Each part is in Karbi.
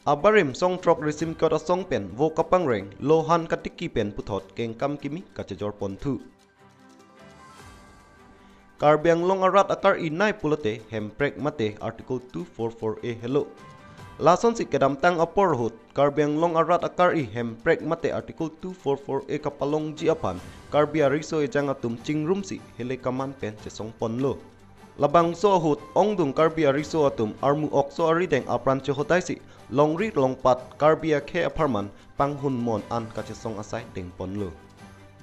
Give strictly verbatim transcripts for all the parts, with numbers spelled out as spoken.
Abarim song throk risim kiyot asong pen vo kapangreng, lohan katiki pen puthot kengkam kimi kachejor ponthu. Karbi Anglong arat akar-i nai pulote hemprek mate Article two four four A helo. Lasonsi kedamtang apor ahut Karbi Anglong arat akar-i hemprek mate Article two four four A kapalongji aphan Karbi ariso ejang atum chingrumsi hele kaman pen chesong ponlo. Labangso ahut ongdung Karbi ariso atum armu okso arideng apran chehotaisi longri longpat Karbi akhei apharman panghun mon an kachesong asai dengponlo.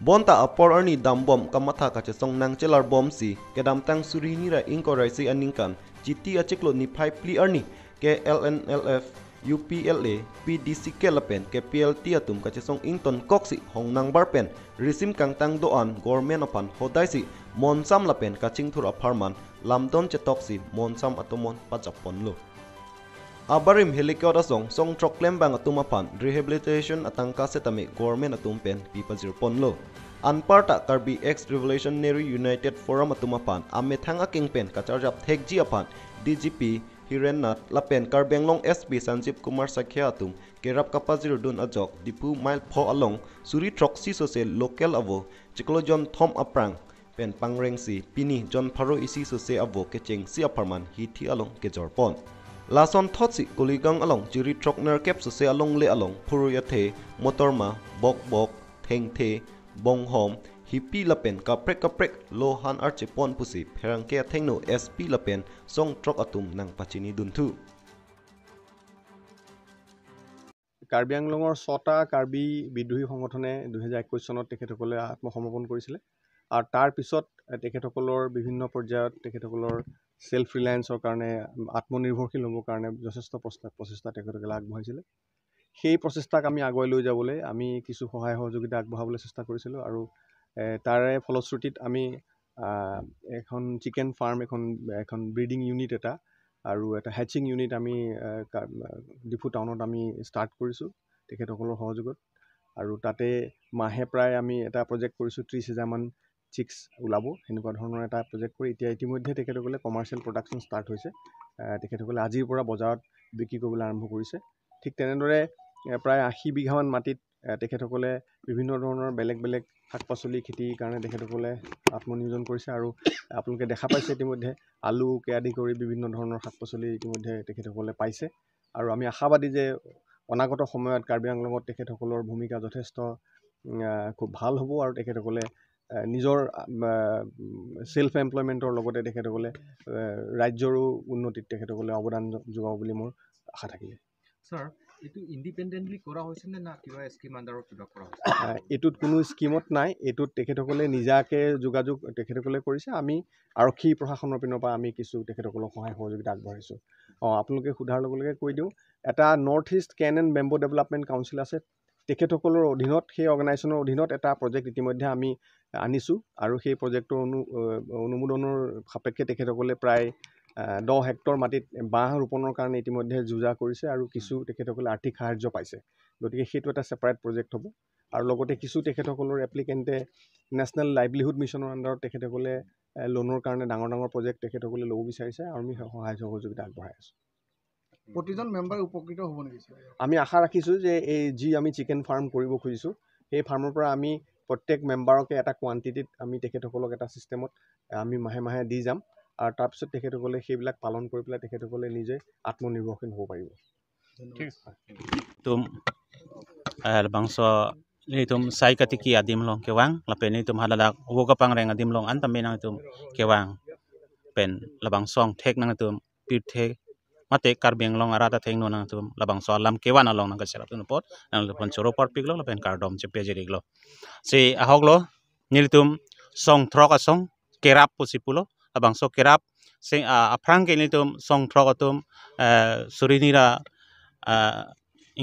Bonta apor arni dambom kamatha kachesong nangchelarbomsi kedamtang suri hini ra ingkoi ra isi aningkan Chiti achiklo niphai phli arni ke L N L F, U P L A, P D C K lapen ke P L T atum kachesong ingtonkoksi hongnangbar pen risim kangtang do-an government aphan hotaisi monsam lapen kachingthur apharman lamdon chetoksi monsam atomon pajapponlo. Abarim hele kiyot asong song throk klembang atum aphan rehabilitation atangka setame government atum pen pipajirponlo. Anparta Karbi Ex Revolutionary United Forum atum aphan amethang akeng pen kacharjap thekji aphan D G P Hiren Nath lapen Karbi Anglong S P Sanjeev Kumar Saikia atum kerap kapajirdun ajok Diphu mile pho along suri throksi sose local avo chiklo jonthom aphrang pen pangrengsi pini jon pharo isi sose avo kechengsi apharman hithi along kejorpon. Lason thotsi Kuligang along suri throk nerkep sose alongle along phurui athe, motorma, bokbok, thengthe, bonghom, hipi lapen kaprek kaprek lohan archepon pusi pherangke athengno S P lapen song throk atum nangpachinidunthu. Karbi আংলঙৰ ছটা কাৰ্বি বিদ্ৰোহী সংগঠনে দুহেজাৰ একৈশ চনত তেখেতসকলে আত্মসমৰ্পণ কৰিছিলে। আৰু তাৰ পিছত তেখেতসকলৰ বিভিন্ন পৰ্যায়ত তেখেতসকলৰ ছেল্ফ ৰিলায়েন্সৰ কাৰণে, আত্মনিৰ্ভৰশীল হ'বৰ কাৰণে যথেষ্ট প্ৰস্তা-, প্ৰচেষ্টা তেখেতসকলে আগবঢ়াইছিলে। সেই প্ৰচেষ্টাক আমি আগুৱাই লৈ যাবলৈ আমি কিছু সহায় সহযোগিতা আগবঢ়াবলৈ চেষ্টা কৰিছিলোঁ। আৰু, এ, তাৰে ফলশ্ৰুতিত আমি, আ, এখন চিকেন ফাৰ্ম, এখন, এখন ব্ৰিডিং ইউনিট এটা আৰু এটা হেচিং ইউনিট আমি, আ, কা-, ডিফু টাউনত আমি ষ্টাৰ্ট কৰিছোঁ তেখেতসকলৰ সহযোগত। আৰু তাতে মাহে প্ৰায় আমি এটা প্ৰজেক্ট কৰিছোঁ, ত্ৰিছ হাজাৰমান চিক্স ওলাব, সেনেকুৱা ধৰণৰ এটা প্ৰজেক্ট কৰি এতিয়া ইতিমধ্যে তেখেতসকলে কমাৰ্চিয়েল প্ৰডাকশ্যন ষ্টাৰ্ট হৈছে। আ, তেখেতসকলে আজিৰ পৰা বজাৰত বিক্ৰী কৰিবলৈ আৰম্ভ কৰিছে। ঠিক তেনেদৰে, এ, প্ৰায় আশী বিঘামান মাটিত, এ, তেখেতসকলে বিভিন্ন ধৰণৰ বেলেগ বেলেগ শাক পাচলি খেতিৰ কাৰণে তেখেতসকলে আত্মনিয়োজন কৰিছে। আৰু আপোনালোকে দেখা পাইছে ইতিমধ্যে আলুকে আদি কৰি বিভিন্ন ধৰণৰ শাক পাচলি ইতিমধ্যে তেখেতসকলে পাইছে। আৰু আমি আশাবাদী যে অনাগত সময়ত কাৰ্বি আংলঙত তেখেতসকলৰ ভূমিকা যথেষ্ট, উম, আ, খুব ভাল হ'ব আৰু তেখেতসকলে, আ, নিজৰ, আ, উম, ছেল্ফ এমপ্লয়মেণ্টৰ লগতে তেখেতসকলে, আ, ৰাজ্যৰো উন্নতিত তেখেতসকলে অৱদান য-, যোগাব বুলি মোৰ আশা থাকিলে। ছাৰ, এইটো ইণ্ডিপেণ্ডেণ্টলি কৰা হৈছে নে, না কিবা স্কিম আণ্ডাৰত কিবা কৰা হৈছে? আ, এইটোত কোনো স্কিমত নাই, এইটোত তেখেতসকলে নিজাকে যোগাযোগ তেখেতসকলে কৰিছে। আমি আৰক্ষী প্ৰশাসনৰ পিনৰ পৰা আমি কিছু তেখেতসকলক সহায় সহযোগিতা আগবঢ়াইছোঁ। অ, আপোনালোকে সোধাৰ লগে লগে কৈ দিওঁ, এটা নৰ্থ ইষ্ট কেন এণ্ড বেম্বো ডেভেলপমেণ্ট কাউন্সিল আছে, তেখেতসকলৰ অধীনত, সেই অৰ্গেনাইজেশ্যনৰ অধীনত এটা প্ৰজেক্ট ইতিমধ্যে আমি আনিছোঁ আৰু সেই প্ৰজেক্টৰ অনু-, অ, অনুমোদনৰ সাপেক্ষে তেখেতসকলে প্ৰায়, আ, দহ হেক্টৰ মাটিত বাঁহ ৰোপণৰ কাৰণে ইতিমধ্যে যো-জা কৰিছে আৰু কিছু তেখেতসকলে আৰ্থিক সাহায্য পাইছে। গতিকে সেইটো এটা ছেপাৰেট প্ৰজেক্ট হ'ব। আৰু লগতে কিছু তেখেতসকলৰ এপ্লিকেণ্টে নেশ্যনেল লাইভলিহুড মিছনৰ আণ্ডাৰত তেখেতসকলে, এ, লোনৰ কাৰণে ডাঙৰ ডাঙৰ প্ৰজেক্ট তেখেতসকলে ল'ব বিচাৰিছে আৰু আমি সহায় সহযোগিতা আগবঢ়াই আছোঁ। প্ৰতিজন মেম্বাৰে উপকৃত হ'ব নেকি, ছাৰ? আমি আশা ৰাখিছোঁ যে এই যি আমি চিকেন ফাৰ্ম কৰিব খুজিছোঁ, সেই ফাৰ্মৰ পৰা আমি প্ৰত্যেক মেম্বাৰকে এটা কোৱান্টিটিত আমি তেখেতসকলক এটা ছিষ্টেমত আমি মাহে মাহে দি যাম আৰু তাৰপিছত তেখেতসকলে সেইবিলাক পালন কৰি পেলাই তেখেতসকলে নিজে আত্মনিৰ্ভৰশীল হ'ব পাৰিব। ঠিক আছে। Itum, eh, labangso, itum sai katiki adim along kevang, lapen itum haladak vo kapangreng adim along an tame nangtum kevang pen labangso angthek nangtum pirthe mate Karbi Anglong arat athengno nangtum labangso alam kevan along nangkacherapdun apot nangtum choro parpiklo lapen kardom chepejirik lo. Si ahok lo, nelitum song throk asong kerap pusi pulo, labangso kerap sing, ah, aphrang ke nelitum song throk atum, eh, suri hini ra, ah,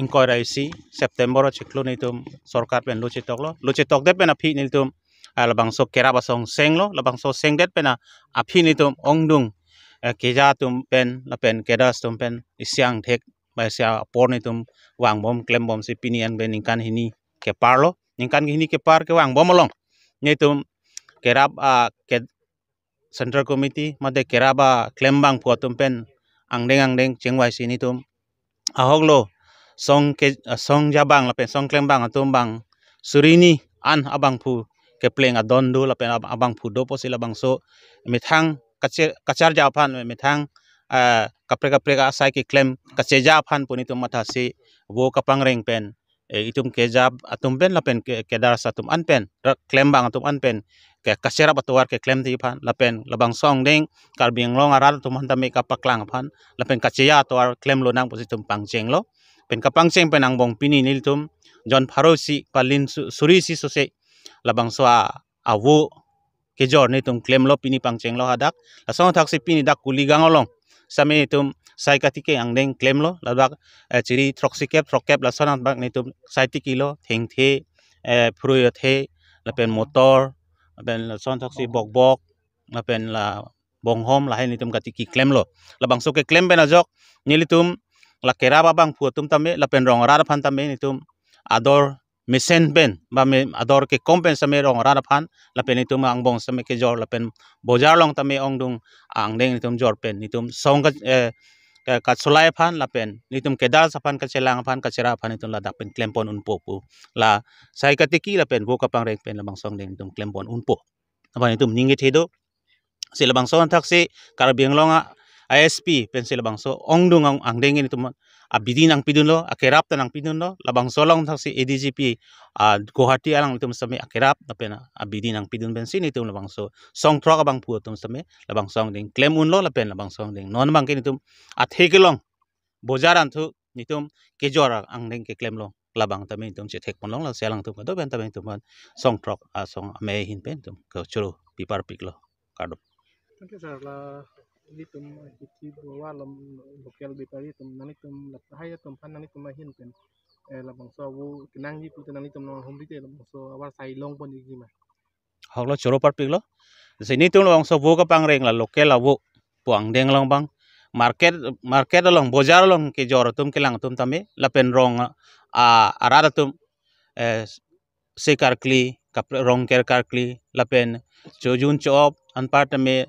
ingkoi ra isi September achiklo nelitum sorkar pen lo chetok lo, lo chetokdet pen aphi nelitum, ah, labangso kerap asong senglo, labangso sengdet pen a-, aphi nelitum ongdung, eh, keja atum pen lapen cadres atum pen isi angthek ba isi apor nelitum vangbom klembomsi pini an pen ningkan hini kepar lo, ningkan hini kepar kevangbom along nelitum kerap, ah, ke Central Committee mate kerap aklembang pu atum pen angdeng angdeng chingvaisi nelitum ahok lo, song ke, ah, song jabang lapen song klembang atum bang suri hini an abangphu kepleng adon do lapen ab-, abangphu do pusi labangso methang kache-, kacharja aphan methang, ah, kaprek kaprek asai keklem kacheja aphan pu nelitum mathasi vo kapangreng pen, eh, itum kejap atum pen lapen ke-, kedars atum an pen, rak klembang atum an pen ke kacherap atovar keklem ti aphan lapen labangso angdeng Karbi Anglong arat atum aphan tame kapaklang aphan lapen kacheja atovar klemlonang pusi itum pangchenglo. Pen kapangcheng pen angbong pini nelitum jon pharo isi palin su-, suri isi sose labangso a-, avo kejor nelitum klemlo, pini pangchenglo hadak. Lason athaksi pini dak Kuligang along same nelitum sai katiki angdeng klemlo, ladak, eh, chiri throksi kep, throk kep lason abak nelitum sai tikilo, thengthe, eh, phurui athe, lapen motor, lapen lason athaksi bokbok, lapen la bonghom lahai nelitum katiki klemlo. Labangso keklem pen ajok nelitum la kerap abangphu atum tame lapen rong arat aphan tame nelitum ador mesen pen ba me ador kekom pen same rong arat aphan lapen nelitum angbong same kejor lapen bojar along tame ongdung angdeng nelitum jor pen nelitum song ka, eh, ka, kasolai aphan lapen nelitum kedars aphan kachelang aphan kacherap aphan nelitum ladak pen klempon unpo pu la sai katiki lapen vo kapangreng pen labangso angdeng nelitum klempon unpo. Aphan nelitum ning kethe do. Si labangso athaksi Karbi Anglong a, a S P pensi labangso ongdung ang-, angdeng nelitum abidi nangpidunlo, akerap ta nangpidunlo, labangso along athaksi A D G P, ah, Guwahati alanglitum same akerap lapen abidi nangpidun pensi nelitum labangso song throk abangphu atum same labangso angdeng klem unlo lapen labangso angdeng non abangke nelitum athe kelong bojar anthu nelitum kejor angdeng keklemlo, labang tame nelitum chethekponlong, lasi alangtum kado pen tame nelitum aphan song throk asong amei ahin pen nelitum kechoro pi parpiklo. Kardom. Thank you, sir. La nelitum isi buwa alom local bepari atum nanglitum lahai atum aphan nanglitum ahin pen, eh, labangso avo kenangji pute nanglitum nonghumri te labangso avarsai longponji ma? Hoklo, choro parpiklo. Si nelitum labangso vo kapangreng la local avo pu angdeng along bang market, market along, bojar along kejor atum kelang atum tame lapen rong a, arat atum, eh, se karkli, kap-, rong ker karkli lapen chojun chop anpar tame,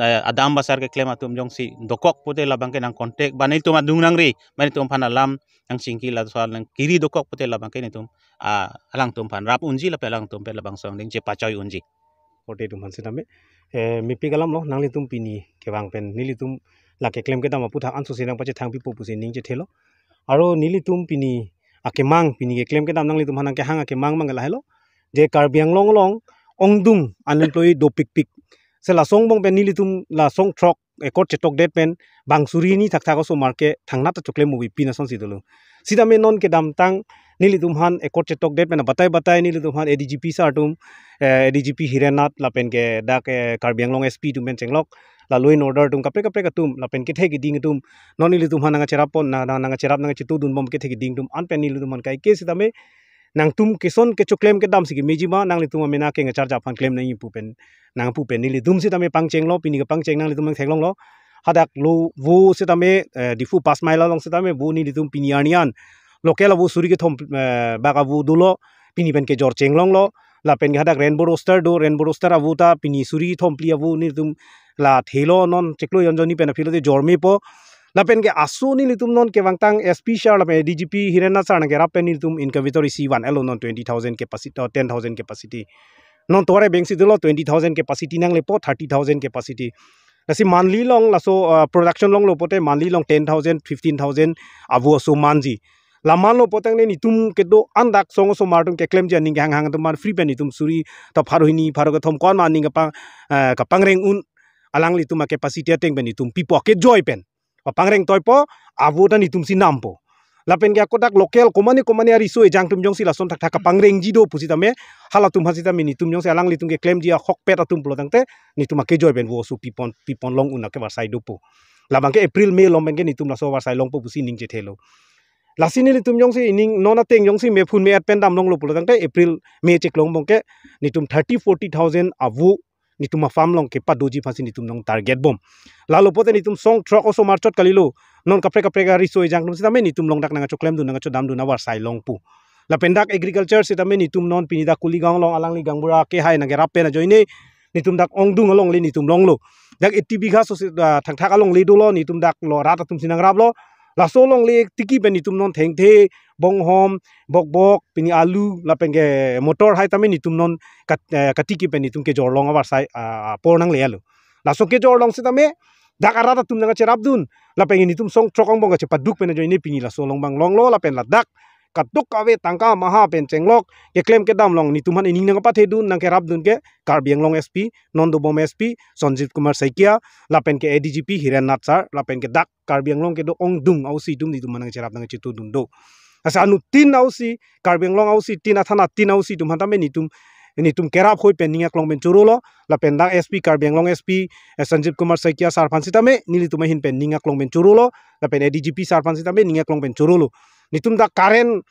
eh, adam basar keklem atum jongsi dokok pute labangke nang contact ba nelitum adung nangri ba nelitum aphan alam nangchingki laso nangkiri dokok pute labangke nelitum, ah, alangtum aphan rap unji lapen alangtum pen labangso angdeng chepachoi unji. Korte atum aphan sitame, eh, mepik alamlo, nanglitum pini kevang pen nelitum la keklem kedam aputhak anso si nangpachethang pipo pusi ning chethelo. Aro nelitum pini akemang, pini keklem kedam nanglitum aphan nangkehang akemang abang lahelo. Je Karbi Anglong along ongdung unemployed dopikpik. Si lason angbong pen nelitum la song throk ekot chetokdet pen bang suri hini thakthak osomar ke thangnat ta choklem movie pin asonsi dolo. Sitame non kedamtang nelitum aphan ekot chetokdet pen batai batai nelitum aphan A D G P sir atum, eh, A D G P Hiren Nath lapen ke dak, eh, Karbi Anglong S P atum pen chenglok, la law and order atum kaprek kaprek atum lapen kethe keding atum non nelitum aphan nangcherap pon, nang, nang, nangcherap nangchetudunbom kethe keding atum an pen nelitum aphan kaike sitame nangtum keson kechoklem kedam si kemeji ma, nanglitum amena kengcharja aphan klem nangji pu pen, nangpu pen nelitum sitame pangchenglo, pini kepangcheng nanglitum nangtheklonglo. Hadak lo vo sitame, eh, Diphu pas mile along sitame vo nelitum pini arni an local avo suri kethom, eh, bak avo dolo, pini pen kejor chenglonglo. Lapen ke hadak rainbow rooster do, rainbow rooster avo ta pini suri thom phli avo nelitum la thelo, non chiklo jon jonni pen aphi lote jor mepo. Lapen ke aso nelitum non kevangtang S P sir lapen A D G P Hiren Nath sir nangkerap pen nelitum incubator isi van-etlo non twenty thousand capacity, oh, ten thousand capacity. Non tovar abang si dolo twenty thousand capacity nanglepo, thirty thousand capacity. Lasi monthly along laso, uh, production longlo pute monthly along ten thousand, fifteen thousand avo aso manji. La manlo pute ne nelitum kedo-an dak song osomar atum keklemji aning kehanghang atum aphan free pen nelitum suri ta pharo hini pharo kethom ko-an ma aning kapang, eh, kapangreng un, alanglitum a-capacity ateng pen nelitum pipo, akejoi pen papangreng toipo, avo ta nelitum si nampo. Lapen ke ako dak local komane komane ariso ejang atum jongsi lason thakthak kapangrengji do pusitame, halatum aphan sitame nelitum jongsi alanglitum keklemji ahokpet atum pulo tangte nelitum akejoi pen vo aso pipon, pipon long un akevang sai dopo. Labangke April May along pen ke nelitum laso avarsai longpo pusi ning chethelo. Lasi nelitum jongsi ining non ateng jongsi mephun me-et pen damlonglo pulo tangte April May chiklo angbong ke nelitum thirty forty thousand avo nelitum a-farm along kepadoji aphansi nelitum nangtarget bom. Lalo pute nelitum song throk osomar chot kalilo. Non kaprek kaprek ariso ejang atum sitame nelitum along dak nangchoklem dun nangchodam dun avarsai longpo. Lapen dak agriculture sitame nelitum non pini dak Kuligang along alangli gaonbura kehai nangkerap pen ajoine nelitum dak ongdung alongle nelitum longlo. Dak eighty bigha so si, ah, thakthak alongle dolo, nelitum dak lo rat atum si nangraplo. Laso longle tiki pen netum non thengthe, bonghom, bokbok, pini alu, lapen ke motor hai tame netum non kat-, eh, katiki pen netum kejor long avarsai, ah, apor nanglelo. Laso kejor long sitame, dak arat atum nangcherapdun, lapen netum song throk angbong kachepaduk pen ajoine pini laso along abang longlo, lapen ladak kadokave tangka maha pen chenglok keklem kedam along netum aphan ining nangpathedun, nangkerapdun ke Karbi Anglong S P, non dobom S P Sanjeev Kumar Saikia, lapen ke A D G P Hiren Nath sir, lapen ke dak Karbi Anglong kedo ongdung ausi atum netum aphan nangcherap nangchetudun do. Asa anuttin ausi, Karbi Anglong ausi tin, athana tin ausi atum aphan tame netum, netum kerap hoi pen ning aklong pen chorolo, lapen dak S P Karbi Anglong S P, eh, Sanjeev Kumar Saikia sir aphan sitame nelitum ahin pen ning aklong pen chorolo, lapen A D G P sir aphan sitame ning aklong pen chorolo. Netum dak current,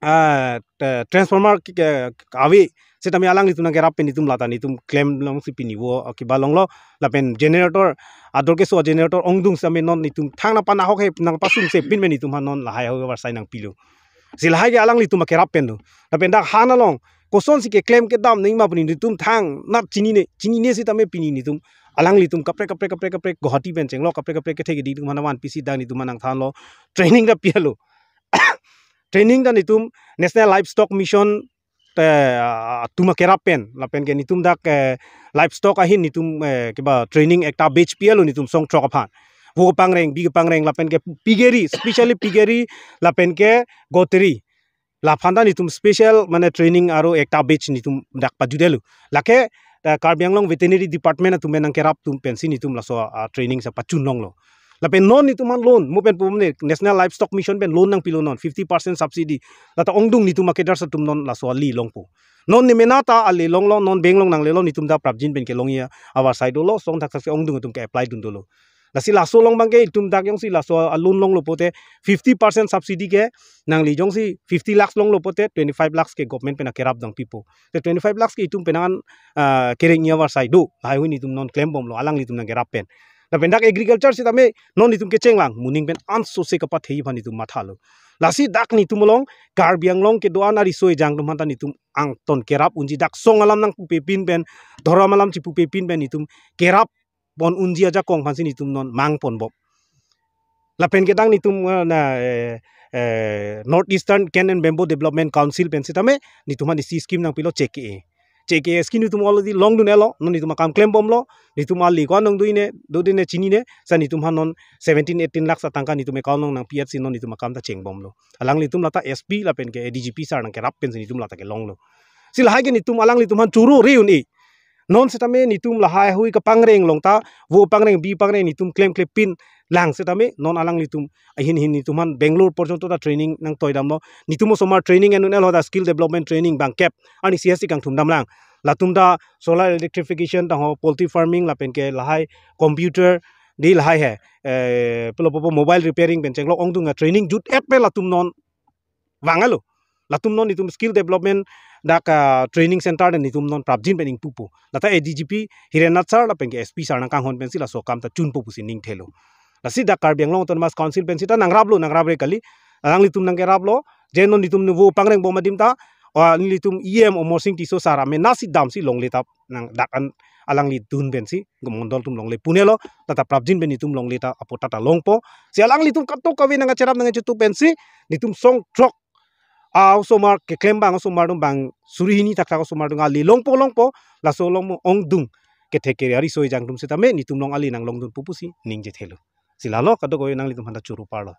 ah, te-, transformer ke, ke, ave sitame alanglitum nangkerap pen netum lata netum klem longsi pini vo, ah, kiba longlo, lapen generator, ador keso generator ongdung sitame non netum thang nangpanahok he nangpasungse pin pen netum aphan non lahai hoi avarsai nangpilo. Si lahai ke alanglitum akerap pen do. Lapen dak han along kosonsi keklem kedam nangma pini netum thangnat chinine, chinine sitame pini netum alanglitum kaprek kaprek kaprek kaprek Guwahati pen chenglok kaprek kaprek kethe kedi atum aphan vanpisi dak netum aphan nangthanlo, training ta pilo. Training ta netum National Livestock Mission te, ah, atum akerap pen, lapen ke netum dak, eh, livestock ahin netum, eh, kiba training ekta batch pilo netum song throk aphan. Vo kepangreng, bi kepangreng, lapen ke piggery, specially piggery, lapen ke goatry. Laphan ta netum special mane training aro ekta batch netum dak pajudelo. Lake, eh, Karbi Anglong Veterinary Department atum pen nangkerap atum pensi netum laso, ah, training sa pachun longlo. Lapen non netum aphan loan, mo pen pum ne National Livestock Mission pen loan nangpilo non, fifty percent subsidy. Lata ongdung netum akedar atum non laso ale longpo. Non ne mena ta ale longlo, non bank along nanglelo, netum dak prapjin pen kelong ya, avarsai dolo, song thakthak si ongdung atum ke-apply dun dolo. Lasi laso along abang ke itum dak jongsi laso a loan longlo pote fifty percent subsidy ke nangli jongsi fifty lakhs longlo pote twenty-five lakhs ke government pen akerap dang pipo. Te twenty-five lakhs ke itum pen an, ah, kereng ya avarsai do. Lahai hoi netum non klembomlo, alanglitum nangkerap pen. Lapen dak agriculture sitame non netum kechenglang, moning pen ansose kapathe aphan netum mathalo. Lasi dak netum along Karbi Anglong kedo-an ariso ejang atum aphan ta netum angton kerap unji, dak song alam nangpupe pin pen, dhorom alam chipupe pin pen netum kerap pon unji ajakong aphansi netum non mangponbom. Lapen ke dak netum, eh, na, eh, eh, North Eastern Cane and Bamboo Development Council pen sitame netum aphan isi scheme nangpilo J K A. J K A scheme netum already longdun-elo, non netum akam klembomlo, netum ale ko-an nangdodun ne, dodun ne chinine, sa netum aphan non seventeen, eighteen lakhs atangka netum account along nangpi-et si non netum akam ta chengbomlo. Alanglitum lata S P lapen ke A D G P sir nangkerap pensi netum lata kelonglo. Si lahai ke netum alanglitum aphan choro re un-e. Non sitame netum lahai hui kepangreng along ta, vo pangreng, bi pangreng netum klemkle pin lang sitame, non alanglitum ahin hin netum aphan Bangalore porjonto ta training nangtoi damlo. Netum osomar training enun-elo, ta skill development training bangkep, arni C S C kangthum damlang. Latum ta solar electrification tangho, poultry farming lapen ke lahai computer, di lahai he, eh, pulo popo mobile repairing pen chenglok ongdung a training jut-et pen latum non vanglo. Latum non netum skill development dak, ah, training center dan netum non prapjin pen ingpupo. Lata A D G P Hiren Nath sir lapen ke S P sir nangkanghon pensi laso akam ta chunpo pusi ning thelo. Lasi dak Karbi Anglong Autonomous Council pensi ta nangraplo, nangrap re kali. Alanglitum nangkeraplo, je non netum ne vo pangrengbom adim ta, ah, netum E M Amarsing Tisso sir amena si damsi longle ta nang dak an alangli dun pensi mondol atum longle punelo, lata prapjin pen netum longle ta apot ta longpo. Si alanglitum kadokave nangcherap nangchetu pensi netum song throk a osomar keklem abang, osomar atum bang suri hini thakthak osomar atum ale longpo longpo, laso along ongdung kethek kere ariso ejang atum sitame netum along ale nanglongdunpo pusi ningje thelo. Si lalo kadokave nanglitum aphan ta choro parlo.